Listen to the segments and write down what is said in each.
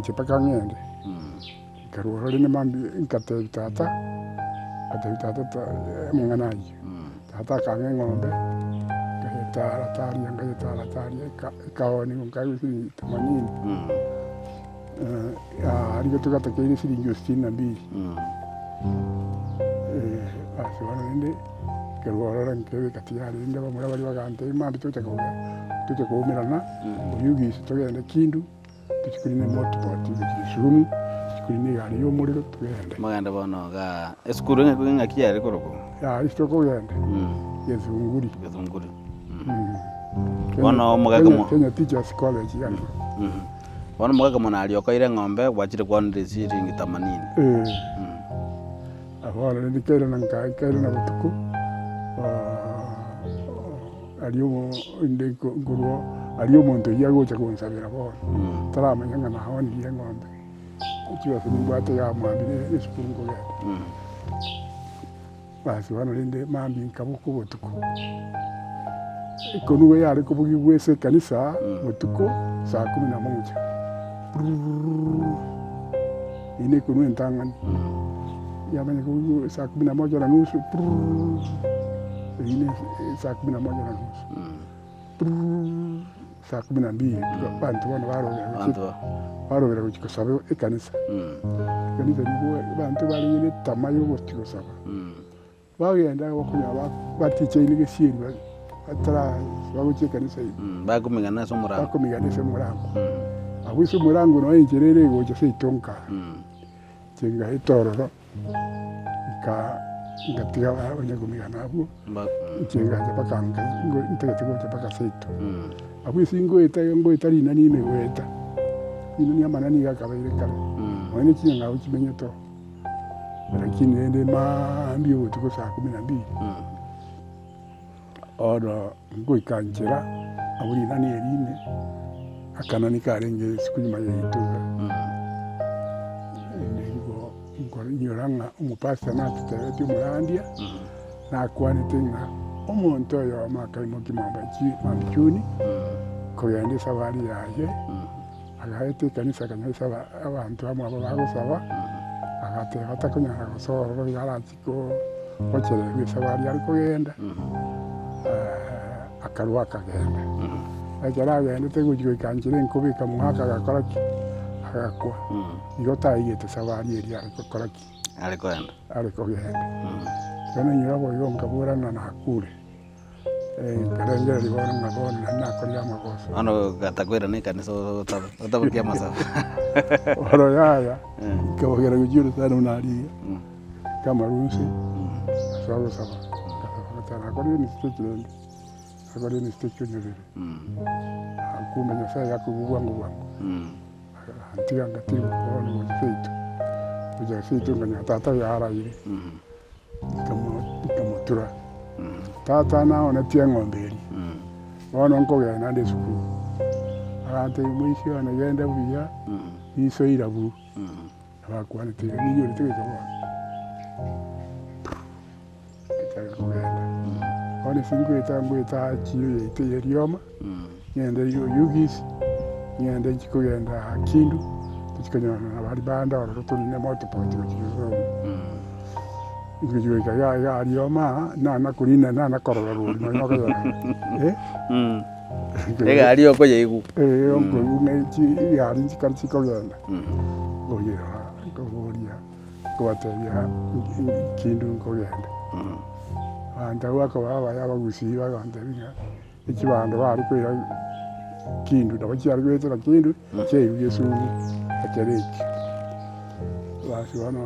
Inche mpaka ng'ende, nkarwa ororo rende mambia ngatebia tata, ngatebia tata ta amang'ana ayio. Tata akang'a eng'ombe, nkayetara taria nkayetara taria eka ekaoniwa nkaegwa siringi themanini, aria togatakeire siringi sitini na mbili. Ase bono rende, nkarwa ororo nkebeka tiyari rende abamura baria bagantebia mambia tocha koge tocha koumerana, oyio togende kindu. Tochie korina emotoboti gochia Kisumu, tochie korina egari ya omorero togende. Mogende bono igaa esukuru ng'aki ng'aki yare korokwa? Yaya ase tokogenda, Githunguri. Githunguri. Bono omogaka Kenya, mo- Kenya Teachers College iga nigo. Bono omogaka monari okoire eng'ombe gwachire kwanera eshiringi themanini. Eh. Bono rende nkairana nka nkairana botuko, Aria omo inde nko- nkorwa aria omonto oyio agocha gonsabera bono, taramanya ng'a naonirie eng'ombe, chibesa nimbwate iga mwambire esukuru nkogenda. Basi bono rende mambia nkaboka obotuko, ekonuga yare kobugigwa ase ekanisa botuko saa kumi na moja, brrrr, eyio na ekonwa entang'ani, yamanya kobugigwa saa kumi na moja na nusu brrrr. Eyio ne saa kumi na moja na nusu, brrrr, saa kumi na mbili abanto bono barobera gochia Abanto. barobera gochia kosaba ekanisa. Ekanisa nigo abanto barenge na etama ya ogochia gosaba, bagenda bakonyora ba- batichaine gesieri ba- batara bagochia ekanisa ime. Bakomigana ase omorango. Bakomigana ase omorango. Abwo ase omorango nonye enchera ere egocha seito nka, inche ngaeta ororo. Nka ngatiga onye komigana abwo, inche ngacha mpaka nka ntagete gocha mpaka seito. Abwo ase ngoeta iga ngoeta rinani ime goeta, rinani amanani iga akabeire kare, nonya ne chinyang'au chimenyete oo, lakini rende maambia obotuko saa kumi na mbili, bono ngoika nchera abwo rinani eri ime, akanani karenge isiko nyuma yaito iga, nigo nkonyora ng'a omopastor natotebetie omorandia, nakwanete ng'a omonto oyomo akaimokia mambia chi mambia chuni, kogenda esabari yaye, agaeta ekanisa akanyora esaba abanto amo abwo bagosaba, agateba takonyara gosoa ororo iga arachie gochererwa esabari are kogenda, akarwa akagenda. Ekero agendete gochia goika nchera enkobe ekamoaka agakora ki? Agakwa. Igo taigete esabari eria are gokora ki? Are kogenda. Are kogenda. Bono inyora boigo nkabora ng'a nakure, nkarengereria bono ng'a bono nari nakorire amagoso. Bono gatakoirana ekanisa otabe, otabokia amasabo. Oro yaya, nkabogera gochia orosana buna aria iga. Nkamarwa inse, ngasoa gosaba, ngasaba ngateba nakorire emistake rende, nakorire emistake onyebere, kumbe Nyasaye gakoigwa bwango bwango, agantiga ngatiga bono gocha seito, gocha seito nkanyora tata yaraire, nkamo nkamotura, tata naonetie eng'ombe eria, bono nkogenda nde esukuru, agantebia moisia one genda buya, riso irabu. Abakwanete iga, ninyorete goika bono. Ngachaka kogenda. Bono ase ngoeta ngoeta chiro yaito ya Rioma, ng'ende Oyugis, ng'ende nchie kogenda Kindu, tochie konyorana na baria bande ororo torine motopoti gochia Kisumu. Ngochia goika iga iga Rioma aa, nana korina nana korora rori nonya okonyora eh. Egari okoyaigwa. Eh, nkoigwa ng'a chi egari nchikare chikogenda. Nkoyerora, nkoboria, nkobatebia kindu nkogenda. Abanto abwo bakoba abaya abagusii bagantebia ng'a echibando bare koira kindu nabo chiare goetera kindu, chiairwa gesumu ekero ekio. Basi bono.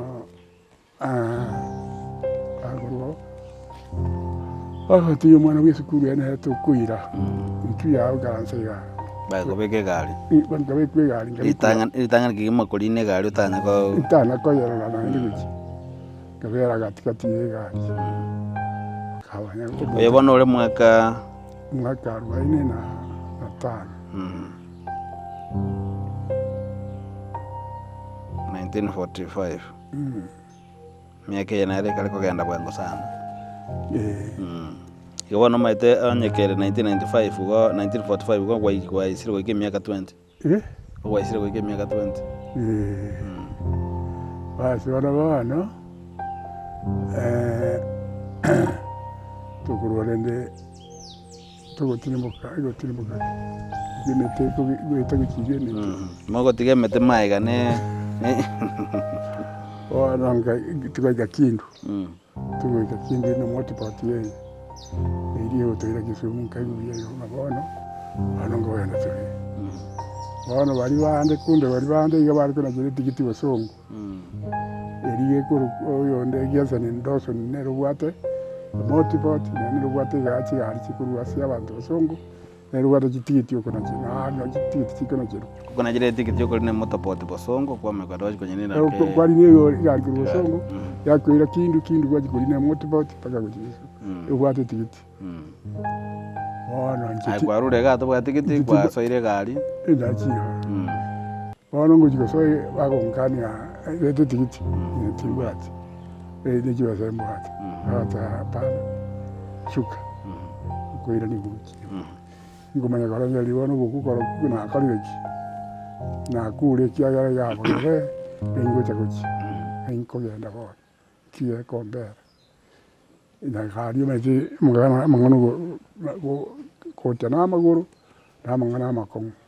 Akorwa bagatiga omwana bwa esukuru ere nere tokoira, intwe yao ikaransa igaa. Bagakobeka egari. Nkabekwa egari nkabekwa Ritang'ani ritang'ani kegima korina egari otanya ko ntana koyerora naende gochia, nkabera gatigati ya egari. Bakabanya Oyo bono ore mwaka mwaka arubaini na tano. 1945. Emiaka eye nere ekare kogenda bwango sana. Igo bono omanyete onye kere 1995 igo 1945 igo gwaisire goika emiaka twenty. Ogwaisire goika emiaka 20. Eh. Basi bono bono, tokorwa rende togotirimboka egotirimboka emete goeta gochiria emete. Mogotiga emete magega ne Bono togaika Kindu, togoika Kindu ime motipoti eye, eria egotoira Kisumu nkaigwa buya igo ng'a bono, bono nkogenda tore. Bono baria bande kumbe baria bande iga bare konachera etigiti bosongo. Eria ekorokwa oyonde Gerson Dawson nere obwate emotipoti, naende nere obwate egari chigari chikorwa ase abanto bosongo, nere obwate chitigiti okonacherwa, naende noo chitigiti chikonacherwa. Okonachera etigiti okorina emotopoti bosongo kwamanya kogenda gwachia konyerina ake. Kwarina egari korwa bosongo, yakoira kindu, kindu gwachia korina emotipoti mpaka gochia Kisumu, obwate etigiti. Bono inche Aye ti- kwarure igaa tobwati giti, Inche kwasoire egari. Endachio. Bono ngochia gosoa bagonkania reta etigiti, inche timbwati, ne chibesa mbwate. Bagoteba hapana, shuka, nkoirania gochia. Nkomanya korengereria bono oboku koroku nakorire ki? Nakure ekiagera iga borere, ningocha gochia, ninkogenda bono, tigekombera. Nakaria omanyete amang'ana amang'ana gocha na amagoro, na amang'ana amakong'u.